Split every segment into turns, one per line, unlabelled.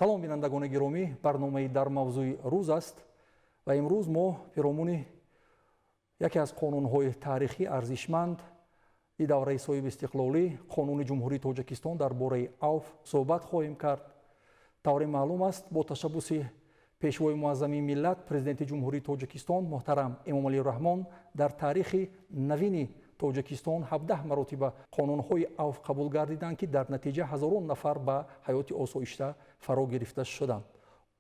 Салом, бинандагони гиромӣ, барномаи «Дар мавзӯи рӯз» аст ва имрӯз мо пиромуни яке аз қонунҳои таърихӣ арзишманд и давраи соҳибистиқлолӣ, Қонуни Ҷумҳурии Тоҷикистон дар бораи авф суҳбат хоҳем кард. Тавре маълум аст, бо ташаббуси Пешвои муаззами миллат, Президенти Ҷумҳурии Тоҷикистон муҳтарам Эмомалӣ Раҳмон дар таърихи навини Тоҷикистон 17 маротиба қонунҳои авф қабул гардиданд, ки дар натиҷа ҳазорон нафар ба ҳаёти осоишта фаро гирифта шуданд.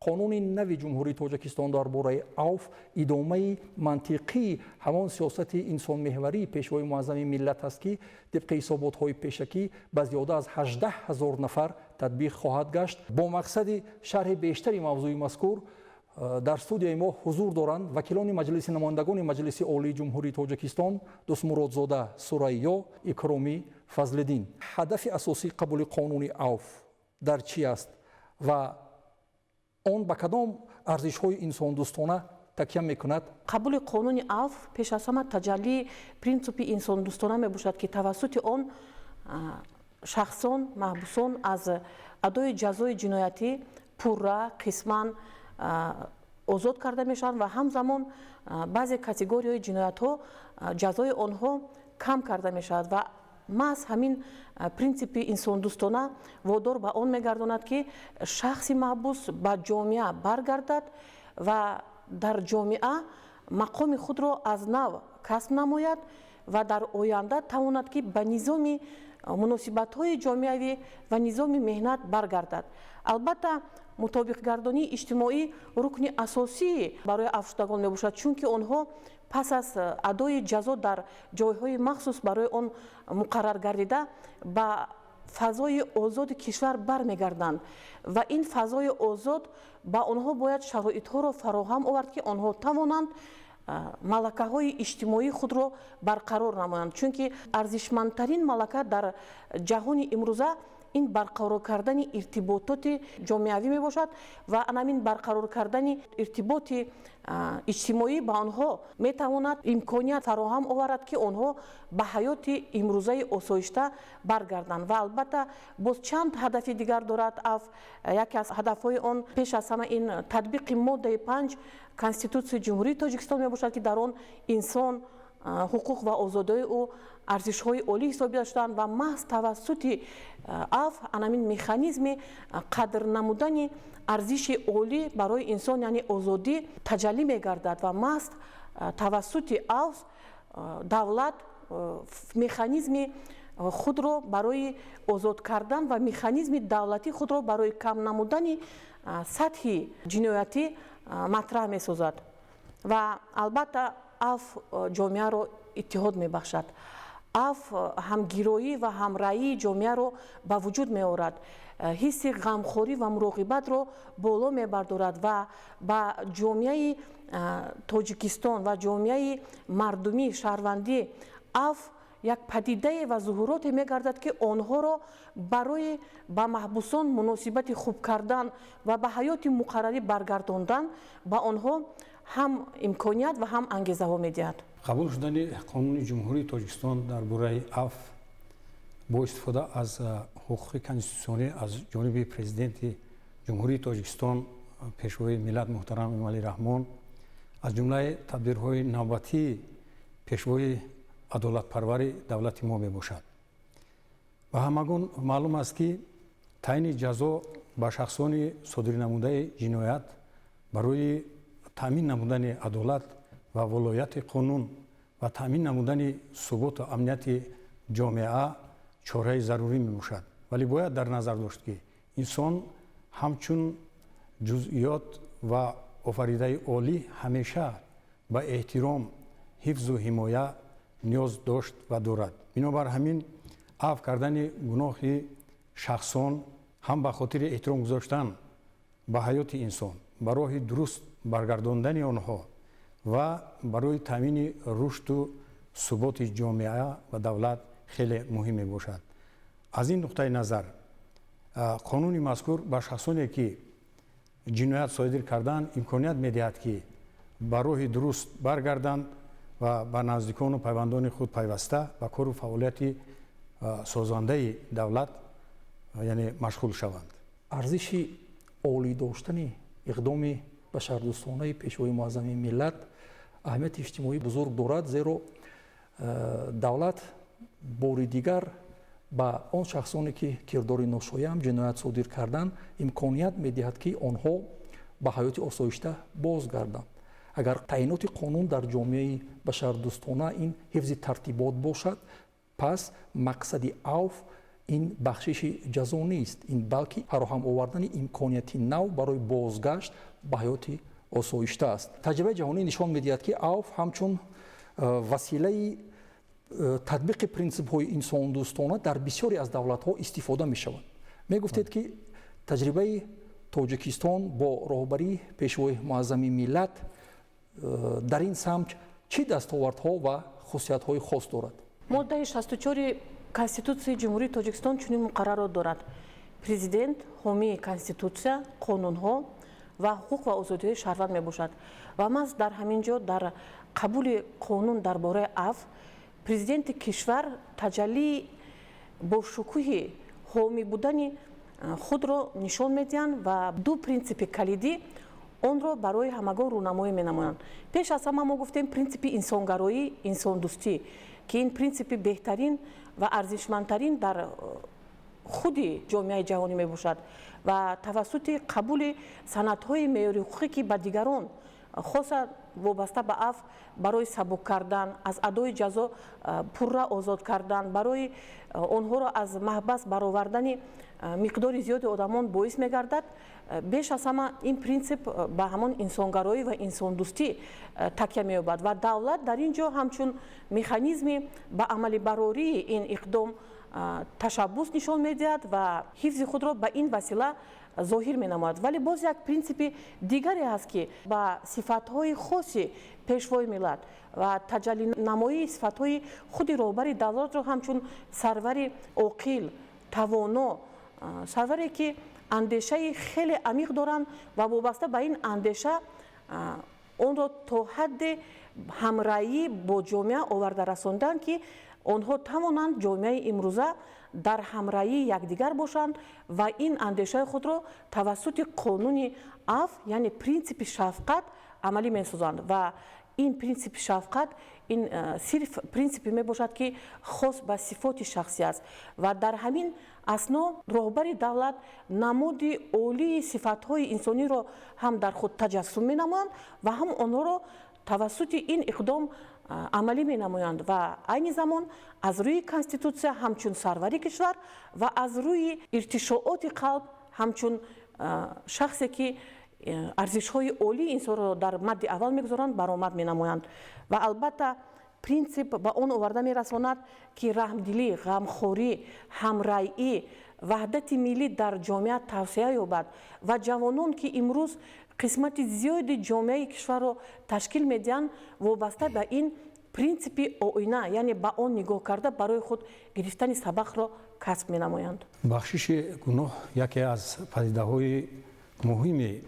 Қонуни нави Ҷумҳурии Тоҷикистон дар бораи авф идомаи мантиқии ҳамон сиёсати инсонмеҳварии Пешвои муаззами миллат аст, ки тибқи ҳисоботҳои пешакӣ ба зиёда аз 18 ҳазор нафар татбиқ хоҳад гашт. Бо мақсади шарҳи бештари мавзӯи мазкур дар студияи мо ҳузур доранд вакилони Маҷлиси намояндагони Маҷлиси Олии Ҷумҳурии Тоҷикистон Дӯстмуродзода Сурайё, Икромӣ Фазлиддин. Ҳадафи асосии қабули қонуни авф дар чӣ аст ва он ба кадом арзишҳои инсондӯстона такя мекунад?
Қабули қонуни авф пеш аз ҳама таҷаллии принсипи инсондӯстона мебошад, ки тавассути он шахсон, маҳбусон аз адои ҷазои ҷиноятӣ пурра, қисман озод карда мешаванд ва ҳамзамон баъзе категорияҳои ҷиноятҳо ҷазои онҳо кам карда мешавад. Ва маҳз ҳамин принсипи инсондӯстона водор ба он мегардонад, ки шахси маҳбус ба ҷомеа баргардад ва дар ҷомеа мақоми худро аз нав касб намояд ва дар оянда тавонад, ки ба низоми муносибатҳои ҷомеавӣ ва низоми меҳнат баргардад. Албатта, мутобиқгардонии иҷтимоӣ рукни асосӣ барои афвшудагон мебошад, чунки онҳо пас аз адои ҷазо дар ҷойҳои махсус барои он муқаррар гардида ба фазои озоди кишвар бармегарданд ва ин фазои озод ба онҳо бояд шароитҳоро фароҳам овард, ки онҳо тавонанд малакаҳои иҷтимоии худро барқарор намоянд, чунки арзишмандтарин малака дар ҷаҳони имрӯза ин барқарор кардани иртибототи ҷомеавӣ мебошад. Ва анамин барқарор кардани иртиботи иҷтимоӣ ба онҳо метавонад имконият фароҳам оварад, ки онҳо ба ҳаёти имрӯзаи осоишта баргарданд. Ва албатта, боз чанд ҳадафи дигар дорад афв. Яке аз ҳадафҳои он пеш аз ҳама ин татбиқи моддаи 5 Конститутсияи Ҷумҳурии Тоҷикистон мебошад, ки дар он инсон, ҳуқуқ ва озодиҳои ӯ арзишҳои олӣ ҳисобида шуданд. Ва маҳз тавассути афв анамин механизми қадр намудани арзиши олӣ барои инсон, яъне озодӣ, таҷаллӣ мегардад ва маҳз тавассути афв давлат механизми худро барои озод кардан ва механизми давлатии худро барои кам намудани сатҳи ҷиноятӣ матраҳ месозад. Ва албатта, афв ҷомеаро иттиҳод мебахшад, афв ҳамгироӣ ва ҳамраии ҷомеаро ба вуҷуд меорад, ҳисси ғамхорӣ ва муроқибатро боло мебардорад ва ба ҷомеаи Тоҷикистон ва ҷомеаи мардумӣ, шаҳрвандӣ афв як падидае ва зуҳуроте мегардад, ки онҳоро барои ба маҳбусон муносибати хуб кардан ва ба ҳаёти муқаррарӣ баргардондан ба онҳо ҳам имконият ва ҳам ангезаҳо медиҳад.
Қабул шудани Қонуни Ҷумҳурии Тоҷикистон дар бораи афв бо истифода аз ҳуқуқи конститутсионӣ аз ҷониби Президенти Ҷумҳурии Тоҷикистон, Пешвои миллат муҳтарам Эмомалӣ Раҳмон аз ҷумлаи тадбирҳои навбатии пешвои адолатпарвари давлати мо мебошад. Ба ҳамагон маълум аст, ки таъини ҷазо ба шахсони содирнамудаи ҷиноят барои таъмин намудани адолат ва волояти қонун ва таъмин намудани суботу амнияти ҷомеа чораи зарурӣ мебошад. Вале бояд дар назар дошт, ки инсон ҳамчун ҷузъиёт ва офаридаи олӣ ҳамеша ба эҳтиром, ҳифзу ҳимоя ниёз дошт ва дорад. Бинобар ҳамин, афв кардани гуноҳи шахсон ҳам ба хотири эҳтиром гузоштан ба ҳаёти инсон, ба роҳи дуруст баргардондани онҳо ва барои таъмини рушду суботи ҷомеа ва давлат хеле муҳим мебошад. Аз ин нуқтаи назар, қонуни мазкур ба шахсоне, ки ҷиноят содир карданд, имконият медиҳад, ки ба роҳи дуруст баргарданд ва ба наздикону пайвандони худ пайваста, ба кору фаъолияти созандаи давлат, яъне машғул шаванд.
Арзиши Олӣ доштани иқдоми башардӯстонаи Пешвои Муаззами миллат аҳамияти иҷтимоӣ бузург дорад, зеро давлат бори дигар ба он шахсоне, ки кирдори ношоям, ҷиноят содир кардан, имконият медиҳад, ки онҳо ба ҳаёти осоишта бозгарданд. Агар таъиноти қонун дар ҷомеаи башардӯстона ин ҳифзи тартибот бошад, пас мақсади авф ин бахшиши ҷазо нест, ин балки фароҳам овардани имконияти нав барои бозгашт ба ҳаёти осоишта аст. Таҷрибаи ҷаҳонӣ нишон медиҳад, ки авф ҳамчун василаи татбиқи принсипҳои инсондӯстона дар бисёре аз давлатҳо истифода мешавад. Мегуфтед, ки таҷрибаи Тоҷикистон бо роҳбарии Пешвои Муаззами миллат дар ин самт чӣ дастовардҳо ва хусусиятҳои хос дорад?
Моддаи 64 Конститутсияи Ҷумҳурии Тоҷикистон чунин муқаррарот дорад: Президент ҳомии Конститутсия, қонунҳо ва ҳуқуқ ва озодиҳои шаҳрванд мебошад. Ва маҳз дар ҳамин ҷо, дар қабули қонун дар бораи афв, президенти кишвар таҷаллии бошукӯҳи ҳомӣ будани худро нишон медиҳанд ва ду принсипи калидӣ онро барои ҳамагон рӯнамоӣ менамоянд. Пеш аз ҳама мо гуфтем принсипи инсонгароӣ, инсондӯстӣ, ки ин принсипи беҳтарин ва арзишмандтарин дар худи ҷомеаи ҷаҳонӣ мебошад ва тавассути қабули санадҳои меъёри ҳуқуқӣ, ки ба дигарон, хоса вобаста ба афв, барои сабук кардан, аз адои ҷазо пурра озод кардан, барои онҳоро аз маҳбас баровардани миқдори зиёди одамон боис мегардад. Беш аз ҳама ин принсип ба ҳамон инсонгароӣ ва инсондӯстӣ такя меёбад ва давлат дар ин ҷо ҳамчун механизми ба амалибарории ин иқдом ташаббус нишон медиҳад ва ҳифзи худро ба ин васила зоҳир менамояд. Вале боз як принсипи дигаре ҳаст, ки ба сифатҳои хоси Пешвои миллат ва таҷаллинамоии сифатҳои худи роҳбари давлатро ҳамчун сарвари оқил, тавоно, сарваре, ки андешаи хеле амиқ доранд ва вобаста ба ин андеша онро то ҳадде ҳамраҳӣ бо ҷомеа оварда расонданд, ки онҳо тавонанд ҷомеаи имрӯза дар ҳамраҳии якдигар бошанд ва ин андешаи худро тавассути қонуни афв, яъне принсипи шафқат, амалӣ месозанд. Ва ин принсипи шафқат ин сирф принсипе мебошад, ки хос ба сифоти шахсӣ аст ва дар ҳамин асно роҳбари давлат намуди олии сифатҳои инсониро ҳам дар худ таҷассум менамоянд ва ҳам онҳоро тавассути ин иқдом амалӣ менамоянд ва айни замон аз рӯи Конститутсия ҳамчун сарвари кишвар ва аз рӯи иртишооти қалб ҳамчун шахсе, ки арзишҳои олии инсонро дар мадди аввал мегузоранд, баромад менамоянд. Ва албатта принсип ба он оварда мерасонад, ки раҳмдилӣ, ғамхорӣ, ҳамрайӣ, ваҳдати миллӣ дар ҷомеа тавсеа ёбад ва ҷавонон, ки имрӯз қисмати зиёди ҷомеаи кишварро ташкил медиҳанд, вобаста ба ин принсипи оина, яъне ба он нигоҳ карда, барои худ гирифтани сабақро касб менамоянд.
Бахшиши гуноҳ яке аз падидаҳои муҳими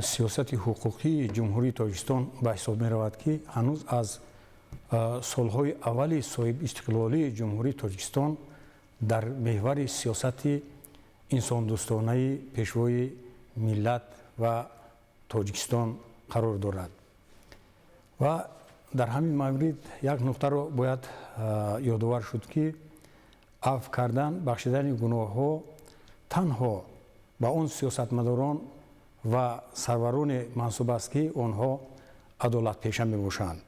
сиёсати ҳуқуқии Ҷумҳурии Тоҷикистон ба ҳисоб меравад, ки ҳанӯз аз солҳои аввали соҳибистиқлолии Ҷумҳурии Тоҷикистон дар меҳвари сиёсати инсондӯстонаи Пешвои миллат ва Тоҷикистон қарор дорад. Ва дар ҳамин маврид як нуқтаро бояд ёдовар шуд, ки афв кардан, бахшидани гуноҳҳо танҳо ба он сиёсатмадорон ва сарвароне мансуб аст, ки онҳо адолатпеша мебошанд.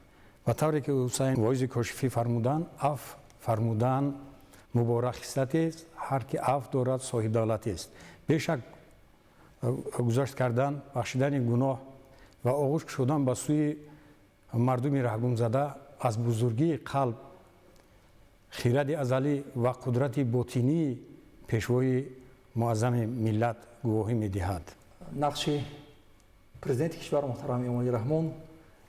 Ба тавре ки Ҳусайн Воизи Кошифӣ фармуданд: «Афв фармудан муборак хислатест, ҳар ки афв дорад, соҳибдавлатест». Бешак, гузашт кардан, бахшидани гуноҳ ва оғӯш кушодан ба сӯи мардуми раҳгумзада аз бузургии қалб, хиради азалӣ ва қудрати ботинии Пешвои Муаззами миллат гувоҳӣ медиҳад.
Нақши Президенти кишвар муҳтарам Эмомалӣ Раҳмон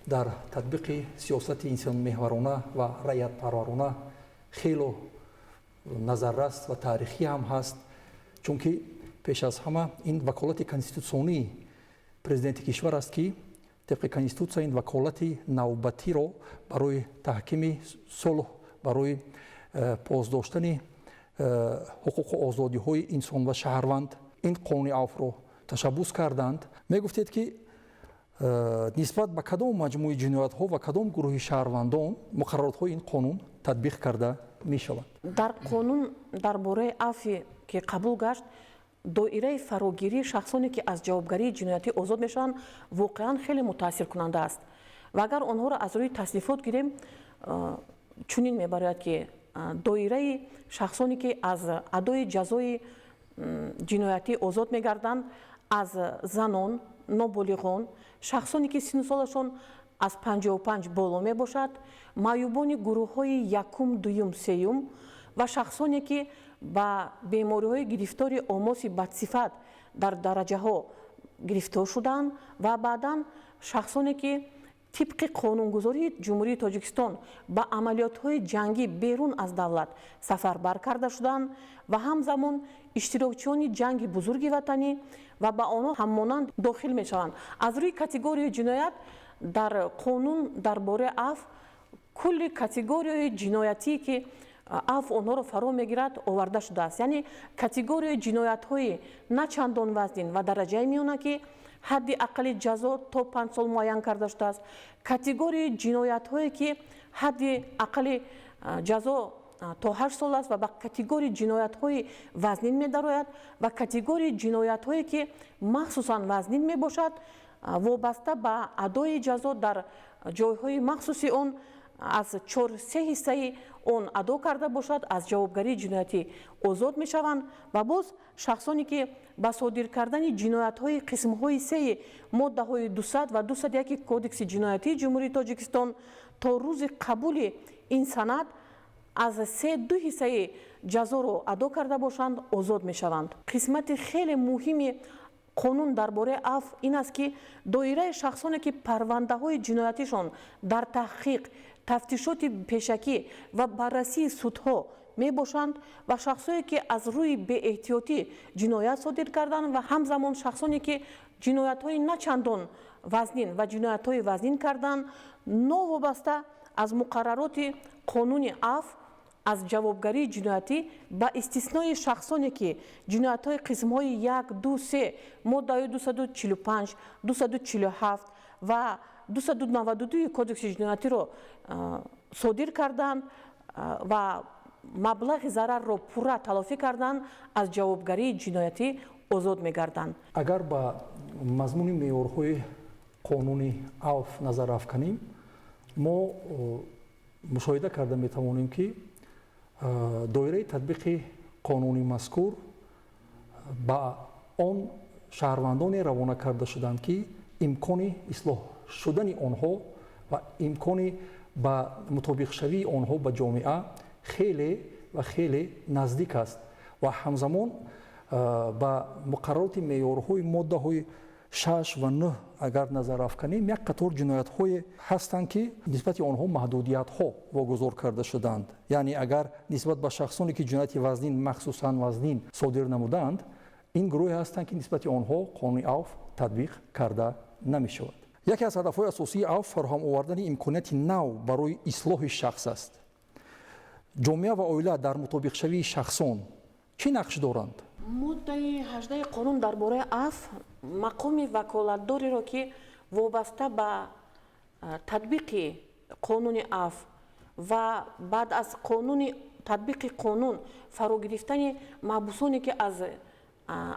дар татбиқи сиёсати инсонмеҳварона ва раъятпарварона хело назаррас ва таърихӣ ҳам ҳаст, чунки пеш аз ҳама ин ваколати конститутсионии президенти кишвар аст, ки тибқи Конститутсия ин ваколати навбатиро барои таҳкими сулҳ, барои посдоштани ҳуқуқу озодиҳои инсон ва шаҳрванд ин қонуни авфро ташаббус карданд. Мегуфтед, ки нисбат ба кадом маҷмӯи ҷиноятҳо ва кадом гурӯҳи шаҳрвандон муқарраротҳои ин қонун татбиқ карда мешаванд?
Дар қонун дар бораи афве ки қабул гашт, доираи фарогирии шахсоне, ки аз ҷавобгарии ҷиноятӣ озод мешаванд, воқеан хеле мутаассиркунанда аст. Ва агар онҳоро аз рӯи таснифот гирем, чунин мебарояд, ки доираи шахсоне, ки аз адои ҷазои ҷиноятӣ озод мегарданд, аз занон, ноболиғон, шахсоне, ки синну солашон аз 55 боло мебошад, маъюбони гурӯҳҳои якум, дуюм, сеюм ва шахсоне, ки ба бемориҳои гирифтори омоси бадсифат дар дараҷаҳо гирифтор шуданд ва баъдан шахсоне, ки тибқи қонунгузории Ҷумҳурии Тоҷикистон ба амалиётҳои ҷангӣ берун аз давлат сафарбар карда шуданд ва ҳамзамон иштирокчиёни ҷанги Бузурги Ватанӣ ва ба онҳо ҳаммонанд дохил мешаванд. Аз рӯи категорияи ҷиноят дар қонун дар бораи афв кулли категорияи ҷиноятие, ки афв онҳоро фаро мегирад, оварда шудааст. Яъне категорияи ҷиноятҳои на чандон вазнин ва дараҷаи миёна, ки ҳадди аққали ҷазо то 5 сол муайян карда шудааст, категорияи ҷиноятҳое, ки ҳадди аққали ҷазо то 8 сол аст ва ба категорияи ҷиноятҳои вазнин медарояд, ва категорияи ҷиноятҳое, ки махсусан вазнин мебошад, вобаста ба адои ҷазо дар ҷойҳои махсуси он аз чор се ҳиссаи он адо карда бошад, аз ҷавобгарии ҷиноятӣ озод мешаванд. Ва боз шахсоне, ки ба содир кардани ҷиноятҳои қисмҳои сеи моддаҳои 200 ва 201 Кодекси ҷиноятии Ҷумҳурии Тоҷикистон то рӯзи қабули ин санад аз се ду ҳиссаи ҷазоро адо карда бошанд, озод мешаванд. Қисмати хеле муҳими қонун дар бораи афв ин аст, ки доираи шахсоне, ки парвандаҳои ҷиноятишон дар таҳқиқ, тафтишоти пешакӣ ва баррасии судҳо мебошанд ва шахсое, ки аз рӯи беэҳтиётӣ ҷиноят содир карданд ва ҳамзамон шахсоне, ки ҷиноятҳои на чандон вазнин ва ҷиноятҳои вазнин карданд, новобаста аз муқаррароти қонуни афв аз ҷавобгарии ҷиноятӣ, ба истиснои шахсоне, ки ҷиноятҳои қисмҳои як, ду, се моддаҳои 245, 247 ва 292 Кодекси ҷиноятиро содир карданд ва маблағи зарарро пурра талофӣ карданд, аз ҷавобгарии ҷиноятӣ озод мегарданд.
Агар ба мазмуни меъёрҳои қонуни афв назар афканем, мо мушоҳида карда метавонем, ки доираи татбиқи қонуни мазкур ба он шаҳрвандоне равона карда шуданд, ки имкони ислоҳ шудани онҳо ва имкони ба мутобиқшавии онҳо ба ҷомеа хеле ва хеле наздик аст. Ва ҳамзамон ба муқаррароти меъёрҳои моддаҳои 6 ва 9 агар назар афканем, як қатор ҷиноятҳое ҳастанд, ки нисбати онҳо маҳдудиятҳо вогузор карда шуданд. Яъне агар нисбат ба шахсоне, ки ҷинояти вазнин, махсусан вазнин содир намуданд, ин гурӯҳе ҳастанд, ки нисбати онҳо қонуни афв татбиқ карда намешавад. Яке аз ҳадафҳои асосии афв фароҳам овардани имконияти нав барои ислоҳи шахс аст. Ҷомеа ва оила дар мутобиқшавии шахсон чӣ нақш доранд?
Моддаи 18 қонун дар бораи афв мақоми ваколатдориро, ки вобаста ба татбиқи қонуни афв ва баъд аз қонуни татбиқи қонун фарогирифтани маҳбусоне, ки аз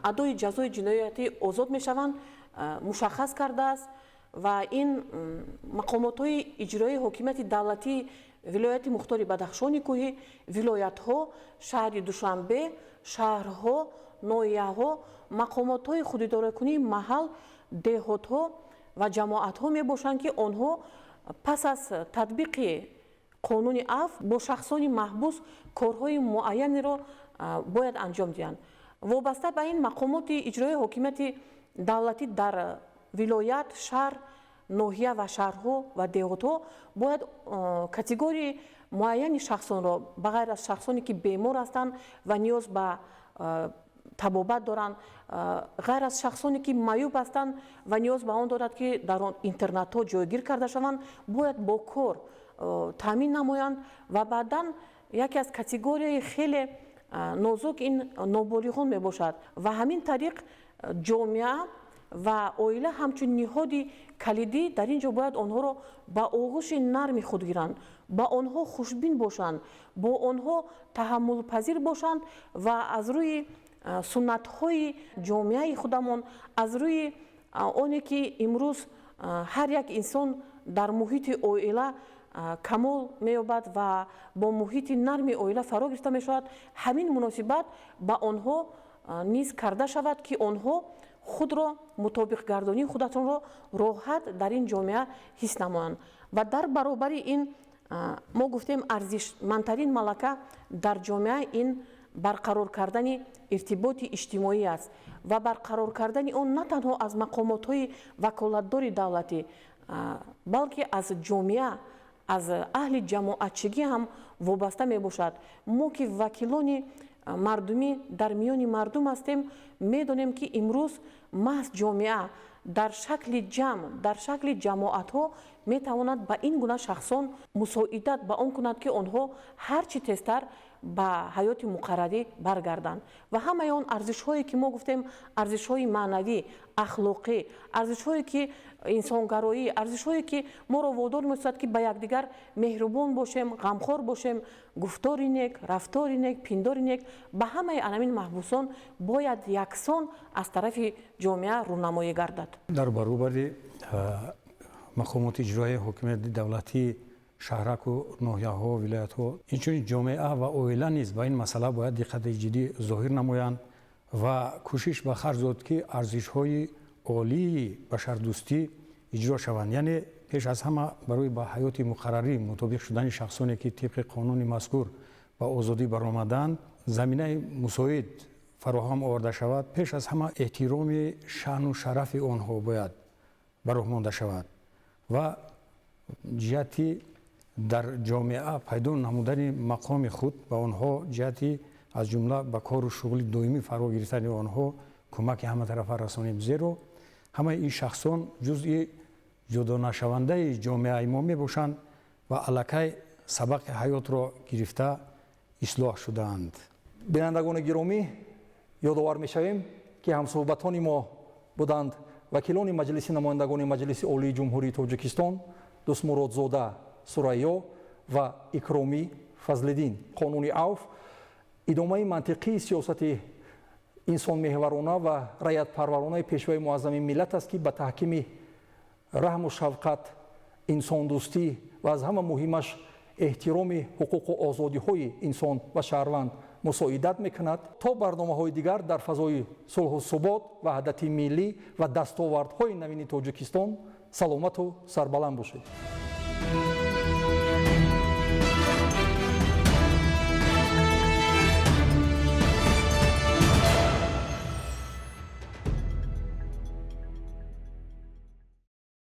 адои ҷазои ҷиноятӣ озод мешаванд, мушаххас кардааст. Ва ин мақомотҳои иҷроии ҳокимияти давлатии Вилояти Мухтори Бадахшони Кӯҳӣ, вилоятҳо, шаҳри Душанбе, шаҳрҳо, ноҳияҳо, мақомотҳои худидоракунии маҳал, деҳотҳо ва ҷамоатҳо мебошанд, ки онҳо пас аз татбиқи қонуни афв бо шахсони маҳбус корҳои муайянеро бояд анҷом диҳанд. Вобаста ба ин, мақомоти иҷроии ҳокимияти давлатӣ дар вилоят, шаҳр, ноҳия ва шаҳрҳо ва деҳотҳо бояд категорияи муайяни шахсонро, ба ғайр аз шахсоне, ки бемор ҳастанд ва ниёз ба табобат доранд, ғайр аз шахсоне, ки маъюб ҳастанд ва ниёз ба он дорад, ки дар он интернатҳо ҷойгир карда шаванд, бояд бо кор таъмин намоянд. Ва баъдан яке аз категорияи хеле нозук ин ноболиғон мебошад. Ва ҳамин тариқ Ҷомеа ва оила ҳамчун ниҳоди калидӣ дар ин ҷо бояд онҳоро ба оғӯши нарми худ гиранд, ба онҳо хушбин бошанд, бо онҳо таҳаммулпазир бошанд ва аз рӯи суннатҳои ҷомеаи худамон, аз рӯи оне ки имрӯз ҳар як инсон дар муҳити оила камол меёбад ва бо муҳити нарми оила фаро гирифта мешавад, ҳамин муносибат ба онҳо низ карда шавад, ки онҳо худро мутобиқгардонии худатонро роҳат дар ин ҷомеа ҳис намоянд. Ва дар баробари ин мо гуфтем, арзишмандтарин малака дар ҷомеа ин барқарор кардани иртиботи иҷтимоӣ аст ва барқарор кардани он на танҳо аз мақомотҳои ваколатдори давлатӣ, балки аз ҷомеа, аз аҳли ҷамоатчигӣ ҳам вобаста мебошад. Мо ки вакилони мардумӣ дар миёни мардум ҳастем, медонем, ки имрӯз маҳз ҷомеа дар шакли ҷамъ, дар шакли ҷамоатҳо метавонад ба ин гуна шахсон мусоидат ба он кунад, ки онҳо ҳар чӣ тезтар ба ҳаёти муқаррарӣ баргарданд ва ҳамаи он арзишҳое ки мо гуфтем, арзишҳои маънавӣ, ахлоқӣ, арзишҳое ки инсонгароӣ, арзишҳое ки моро водор месозад, ки ба якдигар меҳрубон бошем, ғамхор бошем, гуфтори нек, рафтори нек, пиндори нек, ба ҳамаи анамин маҳбусон бояд яксон аз тарафи ҷомеа рӯнамоӣ гардад.
Дар баробари мақомоти иҷроияи ҳокимияти давлатии шаҳраку ноҳияҳо, вилоятҳо, инчунин ҷомеа ва оила низ ба ин масъала бояд диққати ҷиддӣ зоҳир намоянд ва кӯшиш ба харҷ дод, ки арзишҳои олии башардӯстӣ иҷро шаванд. Яъне пеш аз ҳама барои ба ҳаёти муқаррарӣ мутобиқ шудани шахсоне, ки тибқи қонуни мазкур ба озодӣ баромаданд, заминаи мусоид фароҳам оварда шавад. Пеш аз ҳама эҳтироми шаъну шарафи онҳо бояд ба роҳ монда шавад ва ҷиҳати дар ҷомеа пайдо намудани мақоми худ ба онҳо, ҷиҳати аз ҷумла ба кору шуғли доимӣ фаро гирифтани онҳо кӯмаки ҳаматарафа расонем, зеро ҳамаи ин шахсон ҷузъи ҷудонашавандаи ҷомеаи мо мебошанд ва аллакай сабақи ҳаётро гирифта ислоҳ шудаанд.
Бинандагони гиромӣ, ёдовар мешавем, ки ҳамсӯҳбатони мо буданд вакилони Маҷлиси намояндагони Маҷлиси Олии Ҷумҳурии Тоҷикистон Дӯстмуродзода Сурайё ва Икромӣ Фазлиддин. Қонуни авф идомаи мантиқии сиёсати инсонмеҳварона ва раятпарваронаи Пешвои муаззами миллат аст, ки ба таҳкими раҳму шафқат, инсондӯстӣ ва аз ҳама муҳимаш эҳтироми ҳуқуқу озодиҳои инсон ва шаҳрванд мусоидат мекунад. То барномаҳои дигар дар фазои сулҳу субот, ваҳдати миллӣ ва дастовардҳои навини Тоҷикистон саломату сарбаланд бошед.